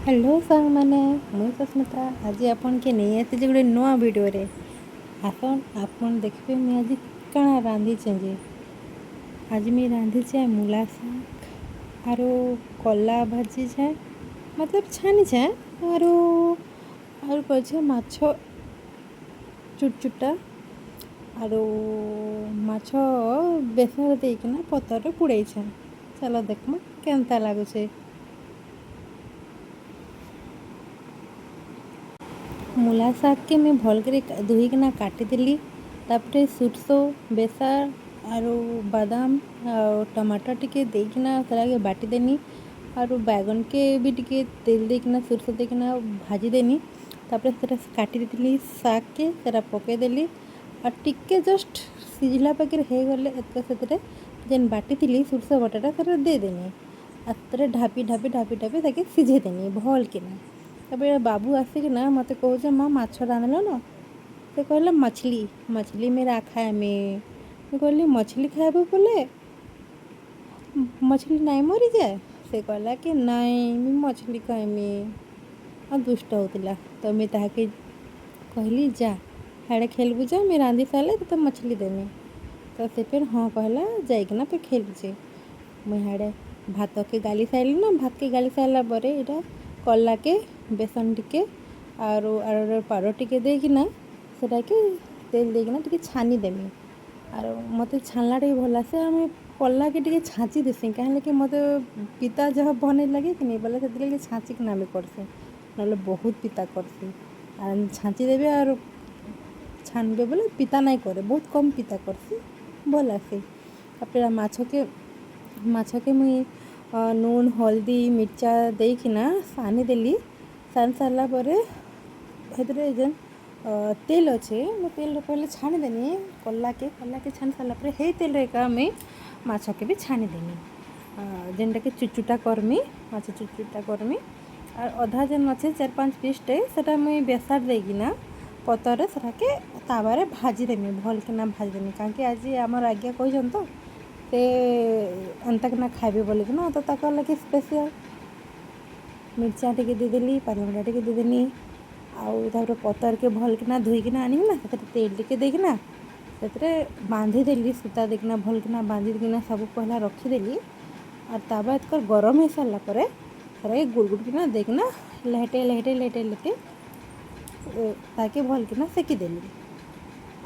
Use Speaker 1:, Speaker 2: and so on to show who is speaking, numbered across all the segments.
Speaker 1: Hello ସାଙ୍ଗମାନେ, ମୁଇଁ ସସ୍ମିତା। ଆଜି ଆପଣକେ ନେଇ ଆସିଛି ଗୋଟେ ନୂଆ ଭିଡ଼ିଓରେ। ଆସନ୍, ଆପଣ ଦେଖିବେ ମୁଇଁ ଆଜି କାଣା ରାନ୍ଧିଛେ ଯେ। ଆଜି ମୁଇଁ ରାନ୍ଧିଛେ ମୂଲା ଶାଗ ଆରୁ କଲା ଭାଜିଛେ, ମତଲବ ଛାନିଛେ, ଆରୁ ଆରୁ କରିଛେ ମାଛ ଚୁଟଚୁଟା ଆରୁ ମାଛ ବେସର ଦେଇକିନା ପତରରେ ପୁଡ଼େଇଛେ। ଚାଲ ଦେଖମା କେନ୍ତା ଲାଗୁଛେ। ମୂଲା ଶାଗକେ ମୁଇଁ ଭଲ୍ କରି ଧୋଇକିନା କାଟିଦେଲି। ତାପରେ ସୁରସୋ, ବେସର ଆରୁ ବାଦାମ ଆଉ ଟମାଟୋ ଟିକେ ଦେଇକିନା ସେଟାକେ ବାଟିଦେନି। ଆରୁ ବାଇଗଣକେ ବି ଟିକେ ତେଲ ଦେଇକିନା, ସୁରସୋ ଦେଇକିନା ଭାଜିଦେନି। ତାପରେ ସେଟା କାଟି ଦେଇଥିଲି ଶାଗକେ, ସେଟା ପକେଇଦେଲି। ଆଉ ଟିକେ ଜଷ୍ଟ ସିଝିଲା ପାଖରେ ହେଇଗଲେ ଏତକ ସେଥିରେ ଯେନ୍ ବାଟିଥିଲି ସୁରସୋ ବଟାଟା, ସେଟା ଦେଇଦେନି। ଆଉ ସେଥିରେ ଢାପି ଢାପି ଢାପି ଢାପି ତାକେ ସିଝେଇଦେନି ଭଲ୍ କିନା। ତାପରେ ବାବୁ ଆସିକିନା ମୋତେ କହୁଛେ, "ମା, ମାଛ ରାନ୍ଧିଲ ନା?" ସେ କହିଲା, "ମଛଲି, ମଛଲି ମେରା ଖାଏମି।" ମୁଁ କହିଲି, "ମଛଲି ଖାଇବୁ ବୋଲେ ମଛଲି ନାଇଁ ମରିଯାଏ?" ସେ କହିଲା କି, "ନାଇଁ, ମୁଇଁ ମଛଲି ଖାଇମି।" ଆଉ ଦୁଷ୍ଟ ହେଉଥିଲା ତ ମୁଇଁ ତାହାକେ କହିଲି, "ଯା, ହାଡ଼େ ଖେଲବୁ ଯା, ମୁଇଁ ରାନ୍ଧି ସାରିଲେ ତୋତେ ମଛଲି ଦେମି।" ତ ସେ ଫେର୍ ହଁ କହିଲା, ଯାଇକିନା ଫେର୍ ଖେଲୁଛେ। ମୁଇଁ ହାଡ଼େ ଭାତକେ ଗାଲି ସାରିଲି ନା। ଭାତକେ ଗାଲି ସାରିଲା ପରେ ଏଇଟା କଲାକେ ବେସନ ଟିକେ ଆରୁ ଆରୁ ପାଉଡ଼ର ଟିକେ ଦେଇକିନା ସେଟାକେ ତେଲ ଦେଇକିନା ଟିକେ ଛାନିଦେମି। ଆରୁ ମୋତେ ଛାନ୍ଲା ଟିକେ ଭଲ୍ ଲାଗ୍ସି। ଆମେ କଲାକେ ଟିକେ ଛାଞ୍ଚି ଦେସି, କାହିଁକି କି ମୋତେ ପିତା ଯାହା ବନେଇ ଲାଗେ କି ନାଇଁ ବୋଲେ ସେଥିଲାଗି ଛାଞ୍ଚିକିନା ଆମେ କର୍ସି, ନହେଲେ ବହୁତ ପିତା କର୍ସି। ଆର୍ ଛାଞ୍ଚି ଦେବେ ଆରୁ ଛାନବେ ବୋଲେ ପିତା ନାଇଁ କରେ, ବହୁତ କମ୍ ପିତା କର୍ସି, ଭଲ୍ ଲାଗ୍ସି। ତାପରେ ମାଛକେ ମାଛକେ ମୁଇଁ ନୁନ୍, ହଳଦୀ, ମିର୍ଚା ଦେଇକିନା ସାନିଦେଲି। ସାନି ସାରିଲା ପରେ ସେଥିରେ ଯେନ୍ ତେଲ ଅଛେ, ମୁଁ ତେଲରେ ପହିଲେ ଛାଣିଦେନି କଲାକେ। କଲାକେ ଛାଣି ସାରିଲା ପରେ ହେଇ ତେଲରେ ଏକା ମୁଇଁ ମାଛକେ ବି ଛାଣିଦେନି, ଯେନ୍ଟାକି ଚୁଚୁଟା କର୍ମି, ମାଛ ଚୁଚୁଟା କର୍ମି। ଆର୍ ଅଧା ଯେନ୍ ଅଛେ, ଚାରି ପାଞ୍ଚ ପିସ୍ଟେ, ସେଟା ମୁଇଁ ବେସର ଦେଇକିନା ପତରେ ସେଟାକେ ତାୱାରେ ଭାଜିଦେମି, ଭଲ୍କିନା ଭାଜିଦେମି। କାହିଁକି ଆଜି ଆମର ଆଜ୍ଞା କହିଛନ୍ ତ ସେ ଏନ୍ତାକିନା ଖାଇବେ ବୋଲିକିନା, ତ ତାକର୍ ଲାଗି ସ୍ପେସିଆଲ୍। ମିର୍ଚା ଟିକେ ଦେଇଦେଲି, ପାନିଗୁଣ୍ଡା ଟିକେ ଦେଇଦେନି। ଆଉ ତାପରେ ପତରକେ ଭଲ୍କିନା ଧୋଇକିନା ଆଣିକିନା ସେଥିରେ ତେଲ ଟିକେ ଦେଇକିନା ସେଥିରେ ବାନ୍ଧିଦେଲି, ସୂତା ଦେଇକିନା ଭଲ୍କିନା ବାନ୍ଧିକିନା ସବୁ ପହିଲା ରଖିଦେଲି। ଆର୍ ତାୱା ଏତକ ଗରମ ହେଇସାରିଲା ପରେ ସେଟାକେ ଗୁଡ଼ ଗୁଡ଼ କିନା ଦେଇକିନା ଲେହେଟେ ଲେହେଟେ ଲେହେଟେ ଲେହେଟେ ତାକେ ଭଲ୍କିନା ସେକିଦେଲି।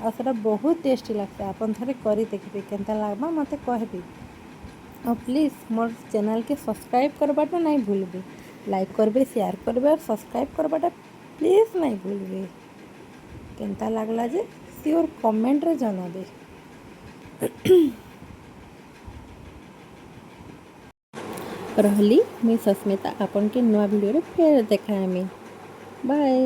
Speaker 1: ଆଉ ସେଟା ବହୁତ ଟେଷ୍ଟି ଲାଗ୍ସି। ଆପଣ ଥରେ କରି ଦେଖିବେ, କେନ୍ତା ଲାଗ୍ବା ମୋତେ କହିବେ। ଆଉ ପ୍ଲିଜ୍ ମୋର୍ ଚ୍ୟାନେଲ୍କେ ସବସ୍କ୍ରାଇବ୍ କରବାଟା ନାଇଁ ଭୁଲବେ। ଲାଇକ୍ କରିବେ, ସେୟାର କରିବେ ଆଉ ସବସ୍କ୍ରାଇବ୍ କରବାଟା ପ୍ଲିଜ୍ ନାଇଁ ଭୁଲବେ। କେନ୍ତା ଲାଗଲା ଯେ ସିଓର କମେଣ୍ଟରେ ଜଣାବେ। ରହଲି, ମୁଇଁ ସସ୍ମିତା। ଆପଣକେ ନୂଆ ଭିଡ଼ିଓରେ ଫେର୍ ଦେଖା ହେମି। ବାଏ।